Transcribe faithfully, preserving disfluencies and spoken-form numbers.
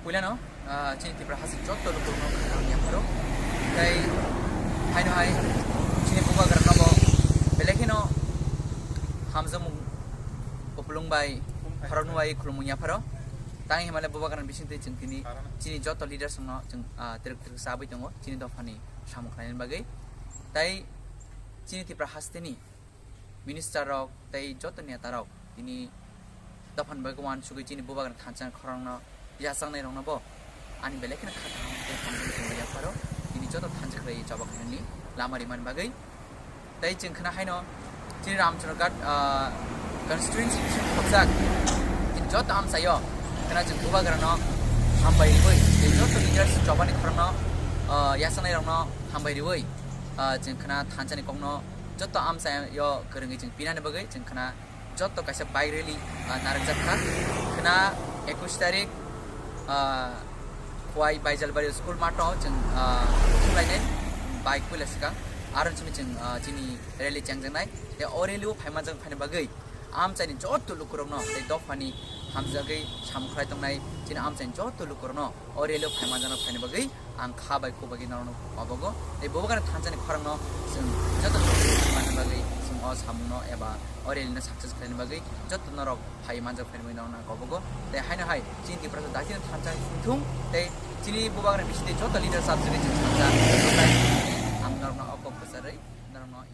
Puilano, ah, chini Tripura haste jotto lukurokno khakang yapharo. Tei haino hai chini bubagrano bo belai kheno hamjakmung kupulung bai khoroknwi bai khulumung yapharo. Tang himale bubagrani bisingtwi chwng tini chini jotto leaders rokno chwng, ah, twrwk twrwk sabwi tongo chini dophani samung khlainani bagwi. Tei chini Tripura hasteni minister rok tei joto neta rok tini dophani bagwi uansugwi chini bubagrani thansa khorokno yachaknai rokno bo ani belai kheno kha kaham tei hamjakmung tongwi yapharo tini joto thansa khlaiwi choba khlainani lama rimani bagwi. Tei chwng khna haino chini Ramchandra Ghat, ah, constituency bising khobjak chini joto amchaio khna chwng bubagrano hambai riwi tei joto leaders chobani khorokno, ah, yachaknai rokno hambai riwi, ah, chwng khna thansani kokno joto amchaio kwrwngwi chwng pinani bagwi chwng khna joto kaisa bike rally, ah, narwkjak kha. Khna ekush tarik, ah, Khowai Baijalbari school matho chwng, ah, thumlainai bike puila swkang. Aro chini chwng, ah, chini rally chengjaknai. Tei o rally o phaima jang phaina bagwi amchaini joto lukurokno tei dophani hamjagwi samung khlai tongnai chini amchaini joto lukurokno o rally o phaima jang phaina bagwi ang kha bai khuk bai norokno kobogo. Tei bubagrani thansani khorokno chwng joto manna bagwi chwng o samungno eba o rally no success khlaina bagwi joto norok phai manjak phaina bagwi norokno kobogo. Tei haino hai chini Tiprasa dakti thansa wngthung tei chini bubagrani bisingtwi joto leader subject chwng thansa ang norokno o kok kwcharwi norokno